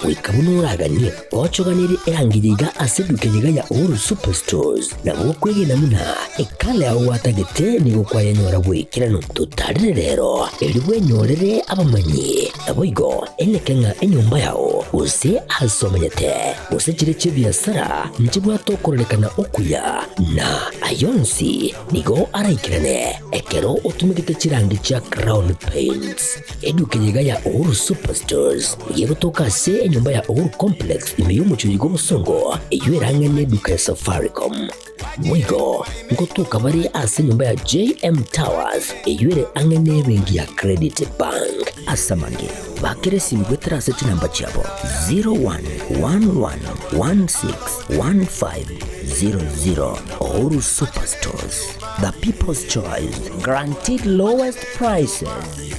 Goika buna oraganie, gochoganerie erangi eye iga ase eduka eye iga ya Uhuru Superstores. Nabo okwegena buna ekala yao gwatagete nigo kwayenyora bw'ekeranu. Totarere rero, erio bwenyorere abamanyi. Naboigo eneke ng'a enyomba yao, gose aase omenyete, gose chiria chi'ebiasara nchibwate okororekana okuya, na ay'onsi nigo araikerane ekero otumegete chirangi chia Crown Paints. Eduka eye iga ya Uhuru Superstores nigo egotoka ase enyomba ya Uhuru Complex ime y'omochie oyo bw'obosongo, eyio erang'ane eduka ya Safaricom. Boigo ngotoka bare ase enyomba ya JM Towers eyio ere ang'e n'ebenki ya Credit Bank. Ase amange, bakera esimi goetera ase chinamba chiabo 0111161500. Uhuru Superstores, the people's choice, guaranteed lowest prices.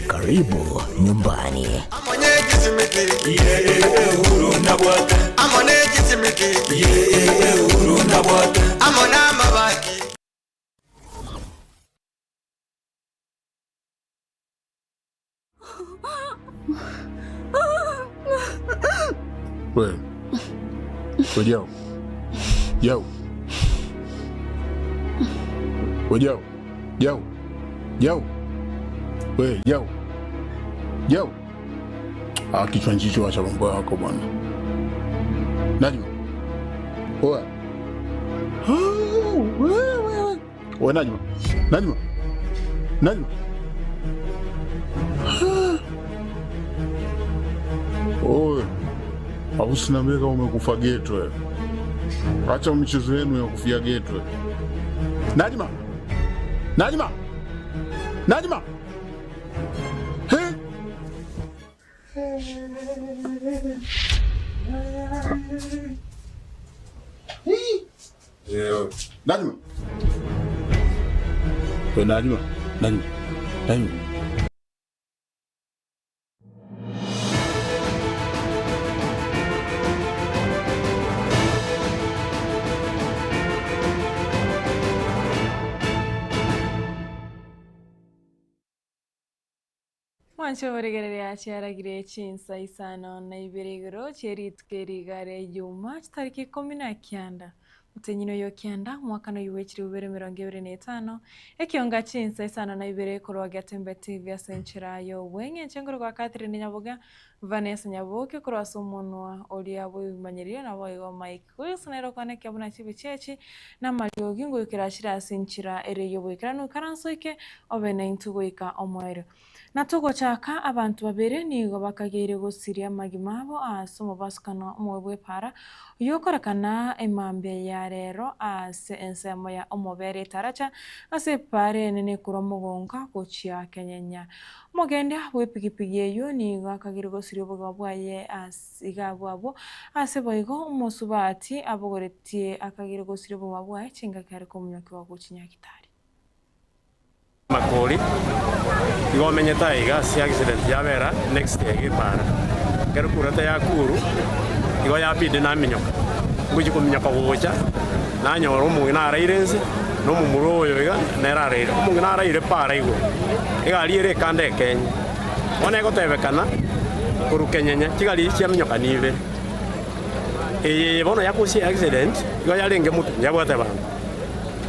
Karibu nyumbani. We. We Jau. Jau. We Jau. Jau. Jau. We Jau. Jau. Ah, kichwa nchicho acha mambo yako bwana. Najma. Oa. Oh, we, we, we. We Najma. Najma. Najma. Oe. Au usiniambie kama umekufa geto wewe. Acha michezo yenu ya kufia geto. Najma. Najma. Najma. He? Najma. We Najma. Najma. Najma. Mwanche oboregereria chiaragire chinsa isano na ibere igoro chie rituko eri iga ria Ijumaa chitariki ikomi na kianda, omotienyi oyo o kianda, omwakano oyio bwe chilifu ibere emerongo ebere na etano, ekionga chinsa isano na ibere korwa Getembe TV ase enchera y'obweng'encho enkoro gwa Catherine Nyaboga, Vanessa Nyaboke korwa ase omonwa oria bw'ebimanyererio naboigo Mike Wilson nere okwanekea buna chibicha echi namariogi ngoikera chire ase enchera ere y'oboikeranu ikaranso ike obe naintwe goika omoerio. Na togochaka, abanto babere nigo bakageire gosiria amagima abo aase omobasukano omobe bw'epaara, oyokorekana emambia ya rero aase ensemo ya omobere etaracha ase epaara enene korwa mogonga gochia kenyenya. Omogendia bw'epigipigi eyio nigo akageire gosiria obogima bwaye ase iga abwo abwo, ase boigo omosubati abogoretie akageire gosiria obogima bwaye chingaki are komonyokiwa gochia Nyagitari. Makori, igo omenyete aiga ase accident yabera next aiga epara. Ekero kura tayakuru, igo yabidi naminyoka. Ngochia kominyoka gocha, nanyora omong'ina araire inse, na omomura oyo iga nere araire. Omong'ina araire para igoro, egari ere ekanda ekenye. Bono egotebekana, korwa kenyenya chigari echi chiaminyoka nibe. Eye bono yakosia accident, igo yarenge motwe, yabwate abanto.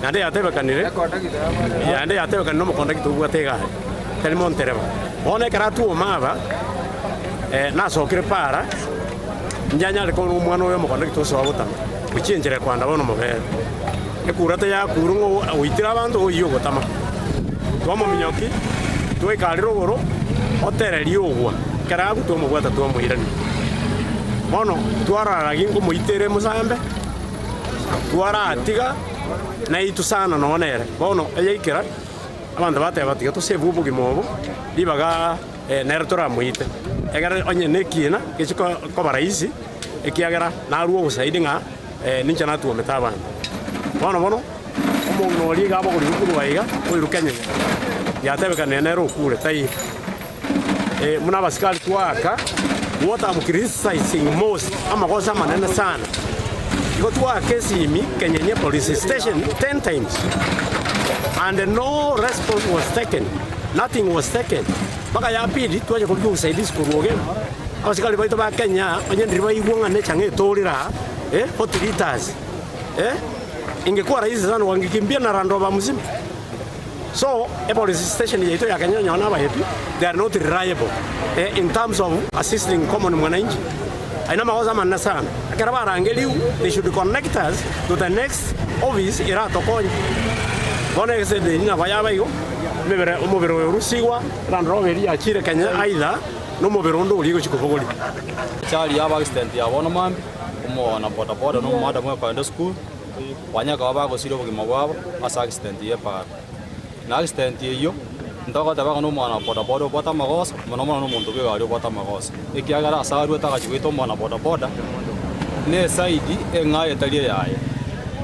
Naende yatebekanire, naende yatebekanire nomokondakta obwate egari, tari montereba. Bono ekero atwoma aba, nasokire para, inche kore omwana oyo omokondakta osoa gotama, gochia enchera ekoanda bono mobere. Ekura teyakure ng'a oitire abanto oyio ogotama. Twamominyokia, twaika aria rogoro, otereria ogwa, ekero agwa twamobwata twamoirania. Bono twarora ginkomoitera emosambe. Twaratiga naintwe sana nonya nere. Bono eyaikera, abanto bateba, Tiga tosebe obogima obo, ribaga nere toramoite, egere onye nekiina gechie koba rahisi, ekiagera narue obosaidi ng'a ninche natwomete abanto. Bono bono, omong'ina oria iga abogorirwe korwa aiga, oirwe kenyenya, yatebekanire nere okure, taiyo. Buna abasikari twaaka, what am criticizing most, amagoso amanene sana, igo twaaka esimi Kenyenye police station ten times and no response was taken, nothing was taken, mpaka yabidi twacha korigia obosaidizi korwa Ogembo. Abasikari baito ba Kenya onye ndiri baigwa ng'a nechang'a etorire aa, eh, 40 litres, eh, ingekuwa rahisi sana wangekimbia na Land Rover mzima. So, epolice station yaito ya Kenya onye nabaebi, they are not reliable eh, in terms of assisting common mwananchi. Ayio namagoso amanene sana. Ekero barangeriwu, they should connect us to the next office eratokonye. Bono egesende eri nabo yaba igo, emebere omobere oyo orusigwa, Land Rover eria yachire Kenya either nomobere onde oria egochia kobogoria. Achari yaba accident ya bono mambia, omwana boda boda na omomadam okoenda esukuru, banyare koba bagosiria obogima bwabo ase accident ye epara. Na accident eyio, ntogoteba ng'a nomwana wa boda boda obwate amagoso, mono mono nomonto bwa egari obwate amagoso, ekiagera ase aruete agachia goita omwana boda boda, na eside eng'ao etari eyaye.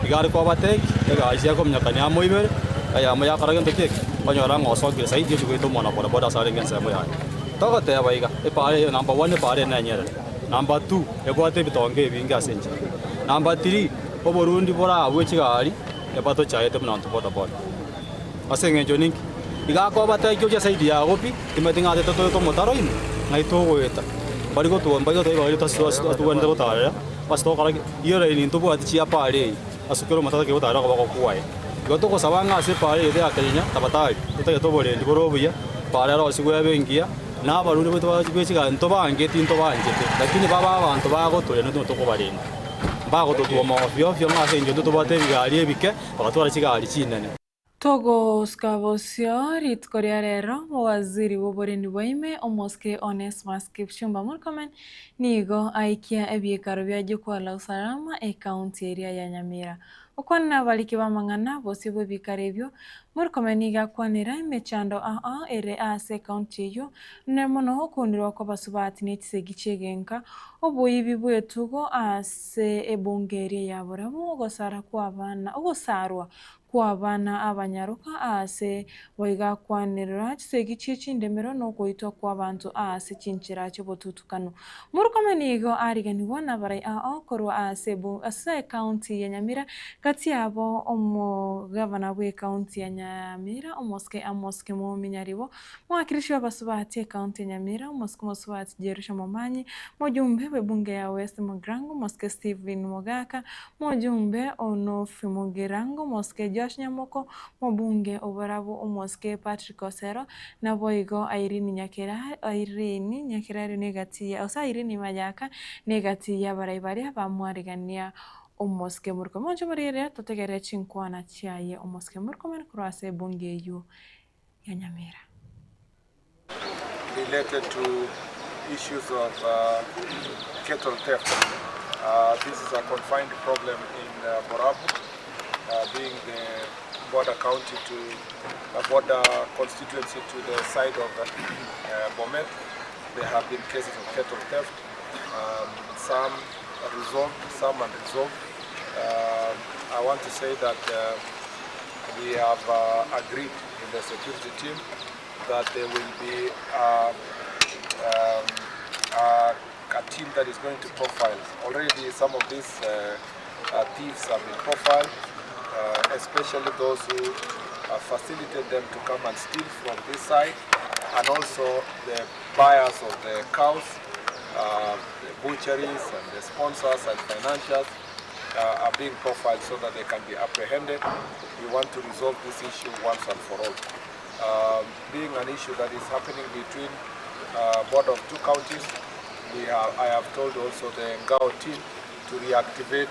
Iga are kobateki, egari chiakominyokania amo ibere, eyemo yakora gento ki eke, okonyora ng'a osokire saidi ochia goita omwana boda boda ase arenge ensemo yaye. Togoteba iga, epaara eye number one epaara eye nenyerere, number two ebwate ebitonga ebinge ase enchera, number three oborundi bore abwo chigari ebatochaete buna abanto boda boda. Ase eng'encho ninki? Iga akobatebia ochia saidi yago pi, timanyeti ng'a ase totoete omotaro ime, ng'ai togoeta. Mbari gotuo mbari goteba ribaga riria tobwenerete gotarera, ase togokora ki? Iyo laini ntobwati chiapara eye, ase kera omonto atagete gotarera okoboko kwaye. Igo togosaba ng'a ase epara eye ya Kenya tafadhali, totagete oborendi bore obuya, epara erosigwe ebe engiya, na abarwani baito ba chigari ntobangeti ntobanchete, lakini babe abanto bagotoria intwe tokobarenda. Mbagototwoma ofio ofio ng'a ase eng'encho intwe tobwate ebigari ebike, bagatwara chigari chinene. Togosuka bosio rituko ria rero, Mowaziri bw'oborendi bwa ime, Omosike Onesmus Kipchumba Murkomen, nigo aikia ebiekaro bia Jukwaa la Usalama ekaunti eria ya Nyamira. Okwana nabariki b'amang'ana bosio bw'ebikaro ebio, Murkomen nigo akwanera emechando ao ao ere ase ekaunti eyio, ne mono okounirwa kw'abasubati ne chisegi chi'egenka, oboibi bw'etugo ase ebunge eria ya Borabu, ogosara kw'abana ogosarwa kw'abana abanyaroka aase boigo akwanerera chisegi chie chindemero na ogoitwa kw'abanto aase chinchera chi'obotutukanu. Murkomen nigo ariganigwa nabarai ao korwa aase ase ekaunti ya Nyamira gati yabo omogavana bw'ekaunti ya Nyamira Omosike Amos Kimomi Nyaribo, Mwakilishi bw'abasubati ekaunti ya Nyamira Omosike Omosubati Jerusha Momanyi, Mojumbe bw'ebunge ya West Mugirango Omosike Stephen Mogaka, Mojumbe Onofi Mugirango, Omosike Joash Nyamoko, Mobunge Oborabu Omosike Patrick Osero, naboigo Irene Nyakera, Irene Nyakerario negati ya gose Irene Mayaka negati y'abarai baria bamwarigania Omosike Murkomen. Monche morigereria totegerere chinkwana chiaye Omosike Murkomen korwa ase ebunge eyio ya Nyamira. related to issues of cattle theft. This is a confined problem in Borabu, being the border county to border constituency to the side of Bomet. There have been cases of cattle theft, some resolved, some unresolved. I want to say that we have agreed in the security team that there will be a team that is going to profile. Already some of these thieves have been profiled, especially those who facilitate them to come and steal from this side, and also the buyers of the cows, the butcheries and the sponsors and financiers are being profiled so that they can be apprehended. We want to resolve this issue once and for all. Being an issue that is happening between border of two counties, we have, I have told also the Ngao team to reactivate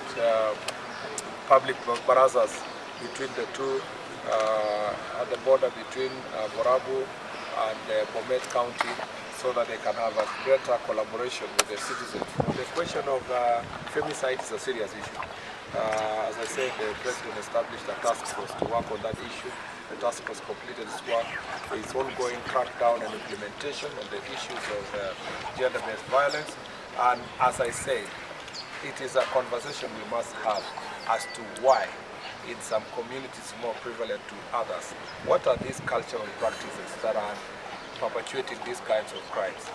public barazas between the two, at the border between Borabu and Bomet County, so that they can have a greater collaboration with the citizens. The question of femicide is a serious issue. As I said, the president established a task force to work on that issue. The task force completed its work. Its ongoing crackdown and implementation on the issues of gender-based violence. And as I said, it is a conversation we must have as to why in some communities more prevalent to others. What are these cultural practices that are perpetuating these kinds of crimes?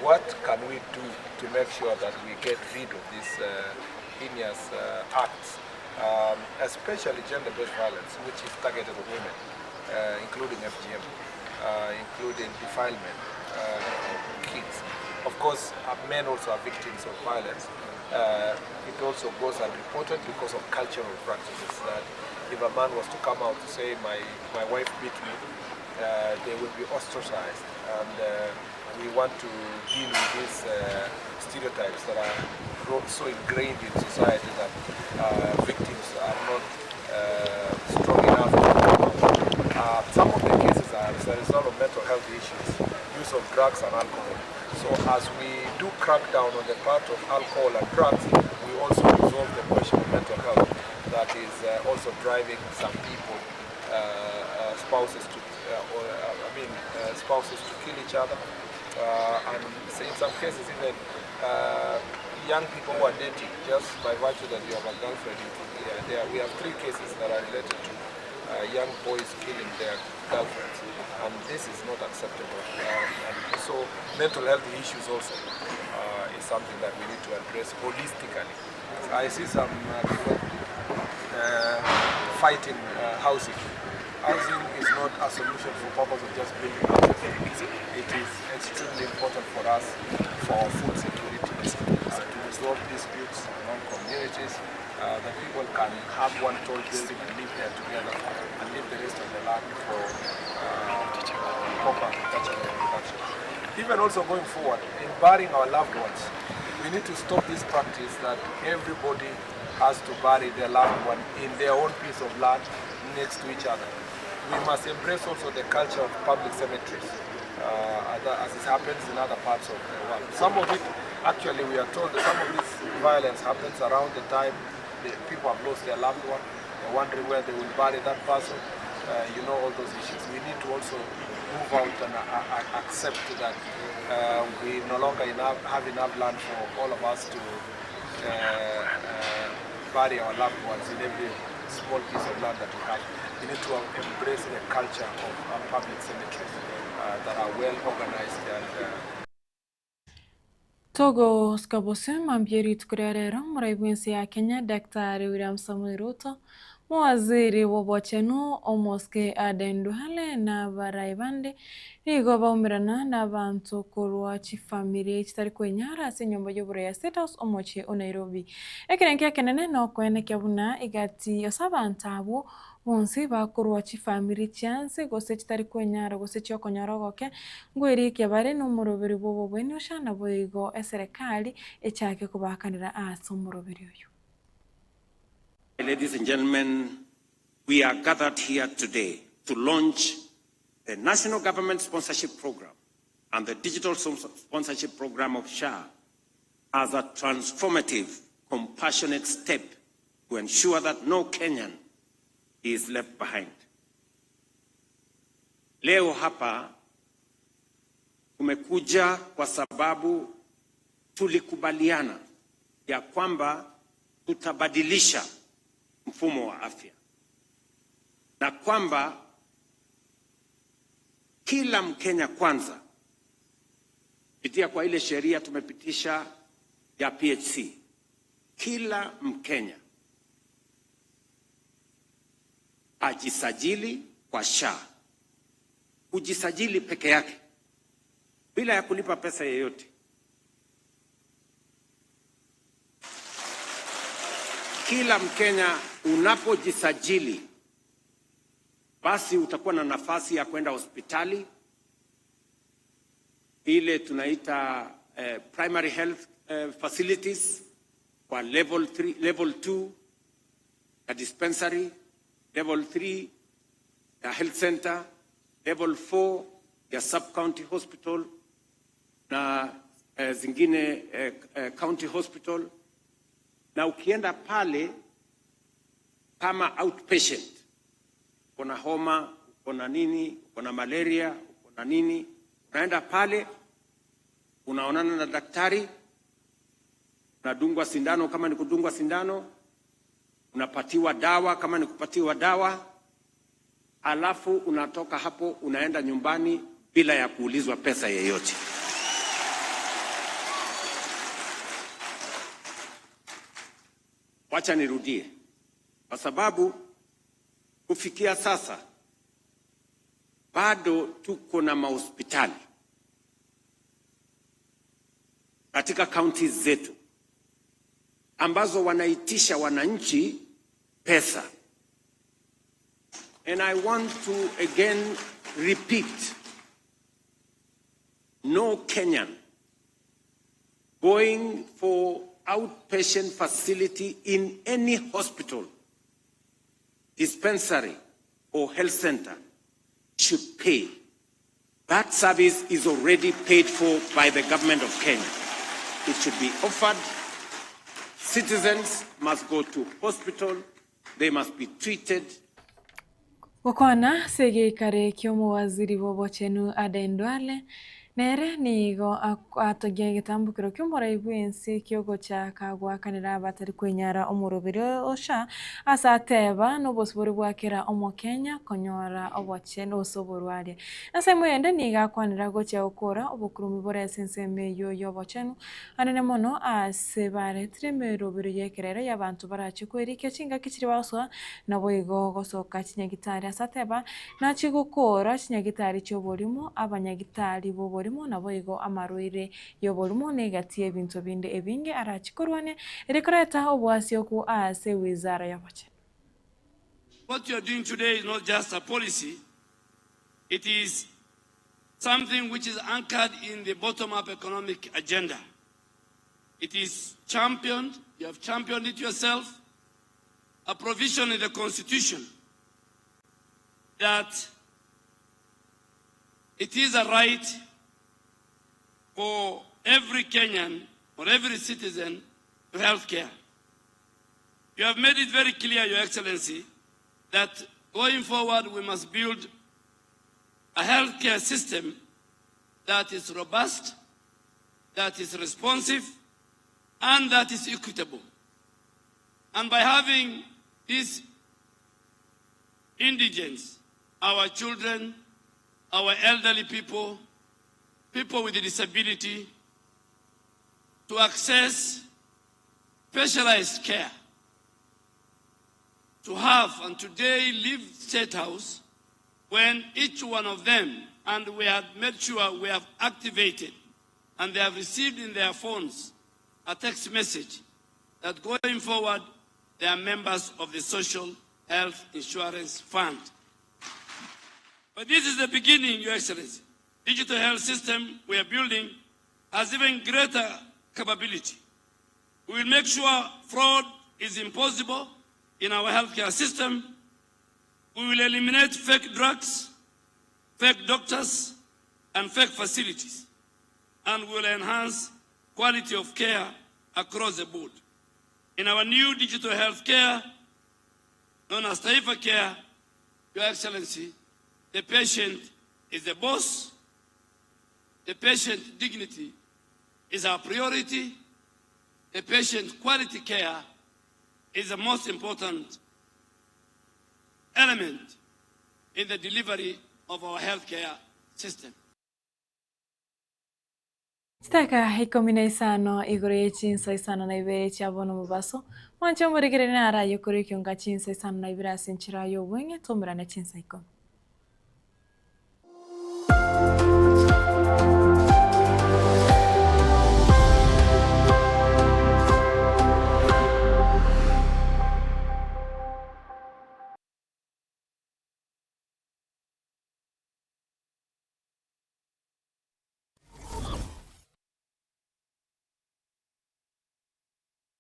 What can we do to make sure that we get rid of these heinous acts, especially gender-based violence, which is targeted at women, including FGM, including defilement of kids. Of course, men also are victims of violence. It also goes unreported because of cultural practices that if a man was to come out to say my, my wife beat me, they would be ostracized. And we want to deal with these stereotypes that are so ingrained in society that victims are not strong enough to come out. Some of the cases are as a result of mental health issues, use of drugs and alcohol. So as we do crack down on the part of alcohol and drugs, we also resolve the question of mental health that is also driving some people, spouses to, or, I mean, spouses to kill each other, and in some cases even young people who are dating, just by virtue that you have a girlfriend. We have 3 cases that are related to young boys killing their girlfriends, and this is not acceptable. And so mental health issues also is something that we need to address holistically. I see some people fighting housing. Housing is not a solution for purpose of just building houses. It is extremely important for us for food security, to resolve disputes among communities, that people can have one tall building and live there together and leave the rest of the land for proper agricultural production. Even also going forward, in burying our loved ones, we need to stop this practice that everybody has to bury their loved one in their own piece of land next to each other. We must embrace also the culture of public cemeteries, as it happens in other parts of the world. Some of it, actually, we are told that some of this violence happens around the time the people have lost their loved one. They're wondering where they will bury that person. You know, all those issues. We need to also move out and accept that we no longer have enough land for all of us to bury our loved ones in every small piece of land that we have. We need to embrace the culture of public cemeteries that are well organized and Togo Skabose mambia rituko ria rero morai bw'ense ya Kenya Daktari William Samoei Ruto, mowaziri bw'obochenu Omoske Aden Duale na abarai bande nigo baumerana n'abanto korwa chifamiri chitari kwenyara ase enyomba y'oboroi ya State House omochie o Nairobi. Ekerengo ekenene nokoenekia buna egati ase abanto abwo bonsi bakorwa chifamiri chianse gose chitari kwenyara gose chiokonyora ogoke ngwerikia bare n'omoroberi bw'obobweni osha naboigo eserekari echake kobakanera ase omoroberi oyo. Ladies and gentlemen, we are gathered here today to launch the National Government Sponsorship Program and the Digital Sponsorship Program of SHA as a transformative, compassionate step to ensure that no Kenyan is left behind. Leo hapa tumekuja kwa sababu tulikubaliana ya kwamba tutabadilisha mfumo wa afya na kwamba kila Mkenya kwanza, kupitia kwa ile sheria tumepitisha ya PHC, kila Mkenya ajisajili kwa SHA. Kujisajili peke yake bila ya kulipa pesa yeyote. Kila Mkenya unapojisajili, basi utakuwa na nafasi ya kwenda hospitali ile tunaita primary health facilities kwa level 3, level 2 ya dispensary, level 3 ya health center, level 4 ya sub county hospital na zingine county hospital. Na ukienda pale kama outpatient, uko na homa, uko na nini, uko na malaria, uko na nini, unaenda pale unaonana na daktari, unadungwa sindano kama ni kudungwa sindano, unapatiwa dawa kama ni kupatiwa dawa, alafu unatoka hapo unaenda nyumbani bila ya kuulizwa pesa yeyote. Wacha nirudie, kwa sababu kufikia sasa bado tuko na mahospitali katika kaunti zetu ambazo wanaitisha wananchi pesa. And I want to again repeat, no Kenyan going for outpatient facility in any hospital, dispensary, or health center should pay. That service is already paid for by the government of Kenya. It should be offered. Citizens must go to hospital. They must be treated. Gokwana ase egeikaro ekio omowaziri bw'obochenu Aden Duale nere nigo atogia egetambokero ki'omorai bw'ense ki'ogochaka goakanera abatari kwenyara omoroberi o SHA ase ateba nobosibore bwa kera Omokenya konyora obochenu ase oborwaria. Ensemo eyende nigo akwanera gochia gokora obokurumi bore ase ensemo eyio y'obochenu anene mono ase baretire emerobero y'ekerero y'abanto barachie kwerikia chingaki chiria bagosoa naboigo gosoka chinyagitari ase ateba nachie gokora chinyagitari chi'oborimo, abanyagitari b'oborimo naboigo amarwaire y'oborimo na egati y'ebinto binde ebinge arachie korwania ere koreta oboasi okwo ase wizara y'obochenu. What you are doing today is not just a policy, it is something which is anchored in the bottom-up economic agenda. It is championed, you have championed it yourself, a provision in the Constitution that it is a right for every Kenyan or every citizen to health care. You have made it very clear, Your Excellency, that going forward we must build a healthcare system that is robust, that is responsive, and that is equitable. And by having these indigents, our children, our elderly people, people with a disability, to access specialized care, to have, and today leave State House when each one of them, and we have made sure we have activated, and they have received in their phones a text message that going forward, they are members of the Social Health Insurance Fund. But this is the beginning, Your Excellency. Digital health system we are building has even greater capability. We will make sure fraud is impossible in our healthcare system. We will eliminate fake drugs, fake doctors, and fake facilities, and we will enhance quality of care across the board. In our new digital healthcare, known as Taifa Care, Your Excellency, the patient is the boss, the patient dignity is our priority, the patient quality care is the most important element in the delivery of our healthcare system. Chidaka ikomi na isano igoro ye chinsa isano na ibere chia bono omobaso, mwanche omorigereria naro aye korwa ekionga chinsa isano na ibere ase enchera y'obweng'e, toumerane chinsa ikomi.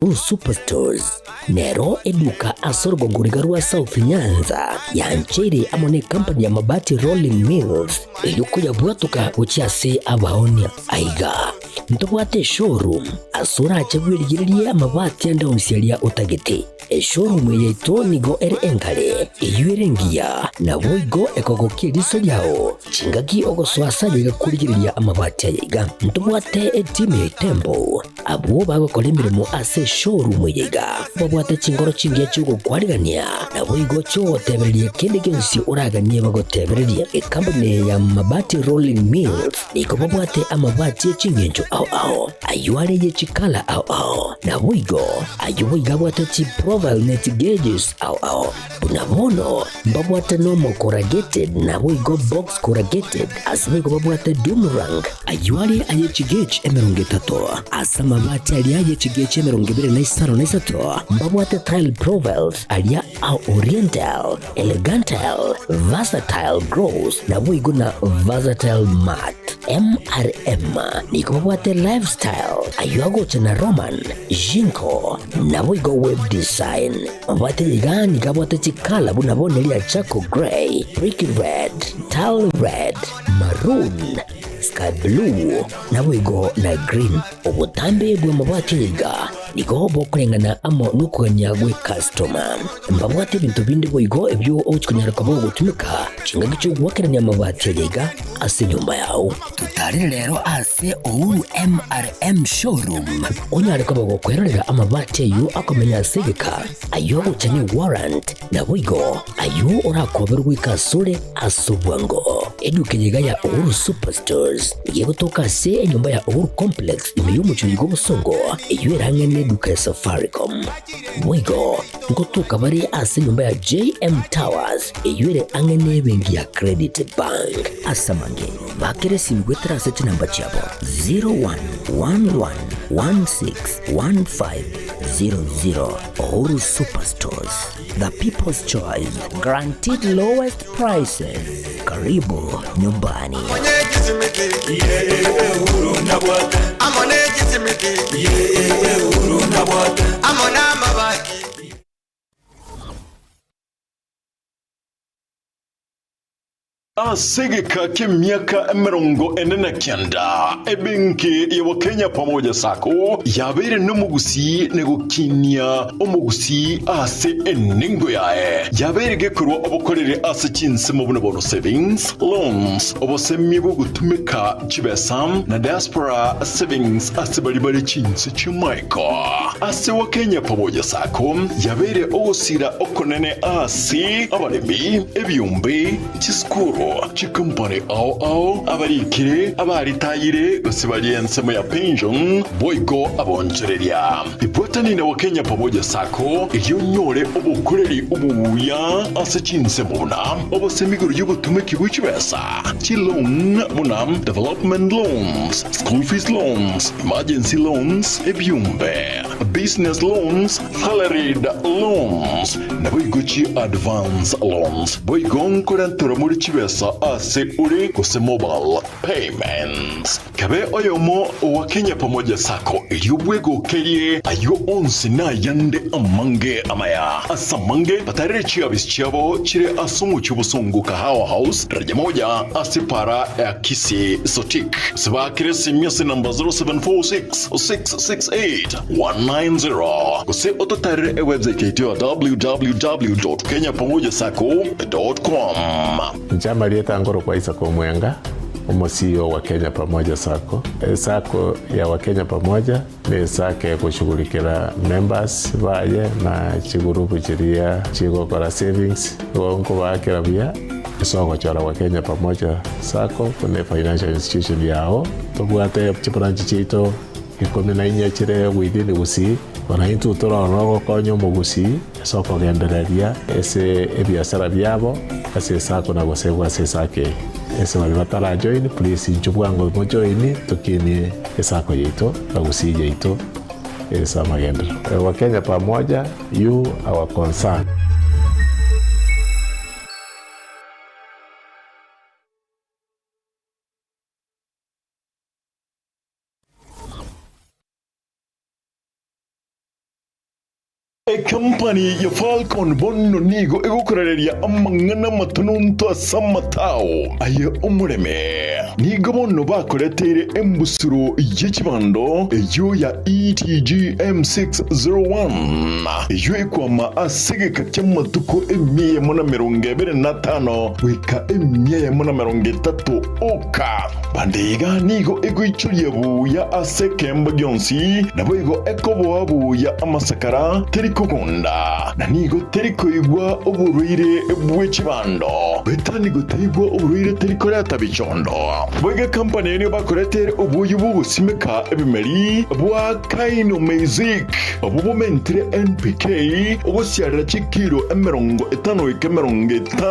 Blue Superstores nero eduka ase orogongo riga rwa South Nyanza yancheire amo ne company ya Mabati Rolling Mills erio koyabwatoka gochia ase abaonia. Aiga ntobwate eshowroom ase orache bwerigererie amabati ande onsi aria otagete. Eshowroom eye yaito nigo ere engare, eyio ere engiya, naboigo ekogokia eriso riao chingaki ogosoa ase aye iga korigereria amabati aya iga. Ntobwate etimu ya Itembo, abwo bagokora emeremo ase eshowroom eye iga, babwate chingoro chingiya chi'ogokwarigania, naboigo chi'ogotebereria kende gionsi oraganie bagotebererie. Ekampuni eye ya Mabati Rolling Mills nigo babwate amabati e chingencho ao ao, ayio are ye chikala ao ao, naboigo ayio boigo abwate chi. profile ne chigeges ao ao. Buna bono mbabwate normal corrugated naboigo box corrugated ase boigo babwate doomerang ayio are aye chigauge 30 ase amabati aria aye chigauge 23 mbabwate tile profiles aria a oriental, elegantal, versatile gloss naboigo na versatile matte. MRM nigo babwate lifestyle ayio agocha na Roman, Jinko naboigo web design. Mabwate iga nigo abwate chikala buna bono eria charcoal grey, brick red, tile red, maroon, sky blue naboigo na green. Obotambe bw'amabati aya iga nigo bokoreng'ana amo nokogania gw'ekastoma. Mbabwate ebinto binde boigo ebio ogochia konyara koba ogotumeka chingaki chi'ogoakerania amabati aya iga ase enyomba yao. Totarere rero ase Uhuru MRM Showroom onyare koba gokwerorera amabati ayio akomenya ase egeka, ayio agocha ne warrant, naboigo ayio orakoberwe goika asore ase obwango. Eduka eye iga ya Uhuru Superstores nigo egotoka ase enyomba ya Uhuru Complex ime y'omochie oiga obosongo, eyio ere ang'e neduka ya Safaricom. Boigo ngotoka bare ase enyomba ya JM Towers eyio ere ang'e nebenki ya Credit Bank. Ase amange, bakera esimi goetera ase chinamba chiabo 0111161500. Uhuru Superstores, the people's choice, guaranteed lowest prices. Karibu nyumbani. Ase egeka ki'emiaka 49, ebenki ya Wakenya Pamoja Sacco yabeire nomogusii na gokinia omogusii ase enengo yaye. Yabeire gekorwa obokoreri ase chinsemo buna bono savings, loans, obosemia bw'ogotumeka chibesa na diaspora savings ase baria bare chinse chi'amaiko. Ase Wakenya Pamoja Sacco yabeire ogosira okonene ase abaremi, ebiombe, Chisukuru, chikompani ao ao, abarikire, abaritayire, gose baria ensemo ya pension, boigo abonchoreria. Ibwatani na Wakenya Pamoja Sacco erio onyore obokoreri obuya ase chinsemo buna obosemi igoro y'obotumeki bwe chibesa, chiloan buna development loans, school fees loans, emergency loans, ebiombe, business loans, Salaried loans, naboigo chi advance loans, boigo nkorenterwa more chibesa ase ore gose mobile payments. Kabe oyomo owa Kenya Pamoja Sacco erio bwegokerie ayio onsi na ayande amange amaya. Ase amange batarere chiabisi chiabo chire ase omochie obosongo Kahawa House, daraja moja ase para ya Kisii Sotik. Gose baakere esimi ase namba 0746 668 190 gose ototarere ewebsite yaito ya www.kenyapamojasacco.com. Inche amarieta nkorokwa Isaac Omwenga, omo CEO wa Kenya Pamoja Sacco. Esacco ya Wakenya Pamoja ne esacco egoshughulikera members baye na chigurupu chiria chigokora savings. Igo nkobaakera buya ase ogochora Wakenya Pamoja Sacco buna efinancial institution yao. Tobwate chibranch chiaito 14 chire within Gusii, bono intwe torore nogokonya omogusii ase okogendereria ase ebiasara biabo ase esako na gosegwa ase esako eye. Ase baria batara join please inchuo bwango mo join tokinie esako yaito na Gusii yaito ase amagenderero. Wakenya pamoja, you our concern. Ekampani ya Falcon bono nigo egokorareria amang'ana amatononto ase amatao aye omoreme. Nigo bono bakoreteire embusuro ye chibando eyio ya ETGM 601 eyio ekwama ase egeka ki'amatuko emia eyemo na 25 goika 130 oka. Bande iga nigo egoichoria buya ase ekeemba gionsi, naboigo ekoboa buya amasakara, teri. kogunda, na nigo teri koigwa oborwaire bwe chibando. Goetania gotaigwa oborwaire teri koreta bichondo. Boigo ekampani eye nigo bakoretere oboyio bw'ogosimeka ebimeri bwa Kainomeizic, obwo bomentire NPK ogosiarera chikiro 50 goika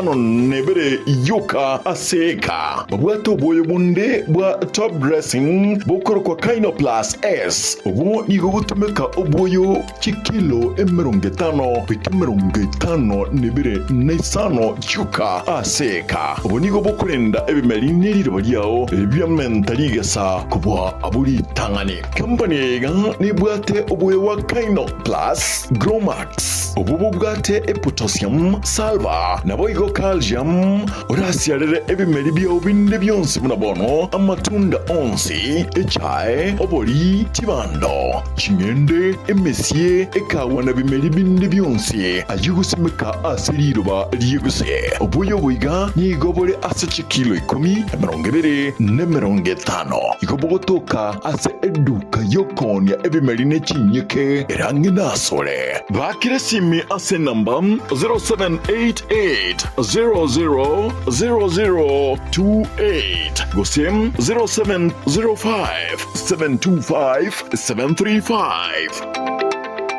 52 yoka ase eka. Babwate oboyo bonde bwa top dressing bokorokwa Kainoplus S, obwo nigo gotumeka oboyo chikilo 50 goika 52 chioka ase eka. Obo nigo bokorenda ebimeri ne riroba riao biamenta rigesa kobua abwo ritang'ani. Company eye iga nebwate oboyo bwa Kaino Plus, Gromax, obwo bobwate epotassium, sulphur, naboigo calcium, orasiarere ebimeri biao binde bionsi buna bono amatunda onsi, echae, obori, chibando, ching'ende, emesie, ekawa na bimeri binde bionsi ayio gosimeka ase riroba ri'eguse. Obuya obo iga nigo bore ase chikilo ikomi, 20, na 50. Igo bogotoka ase eduka y'okoonia ebimeri ne chinyeke ere ang'e nasore. Bakire esimi ase enamba 0788 00 00 28 gose 0705 725 735.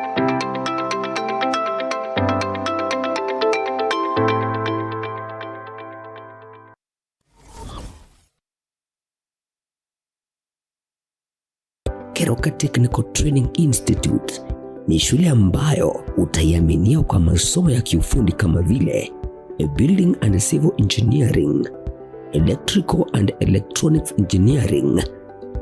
Keroka Technical Training Institute ni shule ambayo utaiaminia kwa masomo ya kiufundi kama vile Building and Civil Engineering, Electrical and Electronics Engineering,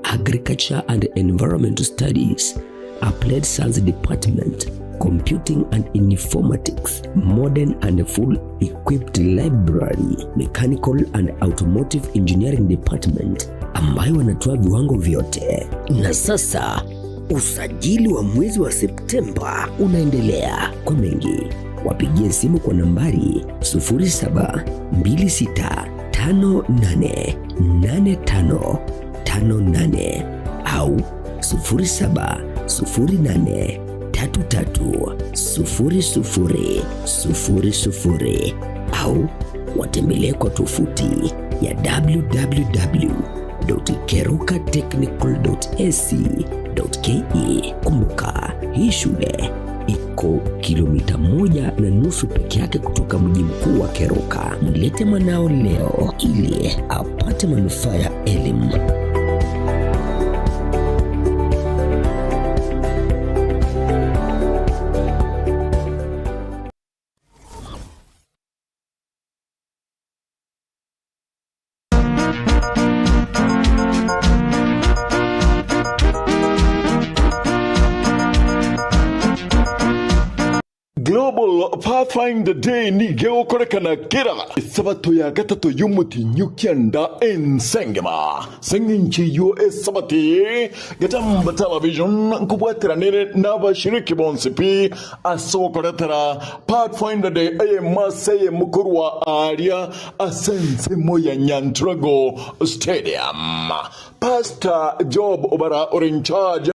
Agriculture and Environmental Studies, Applied Science Department, Computing and Informatics, Modern and Full Equipped Library, Mechanical and Automotive Engineering Department ambayo wanatoa viwango vyote. Na sasa usajili wa mwezi wa Septemba unaendelea. Kwa mengi wapigie simu kwa nambari 0726588558 au 0708330000 au watembelee kwa tovuti ya www.kerukatechnical.ac.ke. Kumbuka, hii shule iko kilomita 1.5 peke yake kutoka mji mkuu wa Keroka. Mlete mwanao leo ili apate manufaa ya elimu. Global Pathfinder Day nigo egokorekana kera esabato ya gatato y'omotienyi okianda ense engima. Ase engencho eyio esabato eye Getambo Television nkobwateranere nabashiriki bonsi pi ase ogokoretera Pathfinder Day eyemo ase eyemo korwa aaria ase ensemo ya Nyantrago Stadium. Pastor Job Obara ore in charge.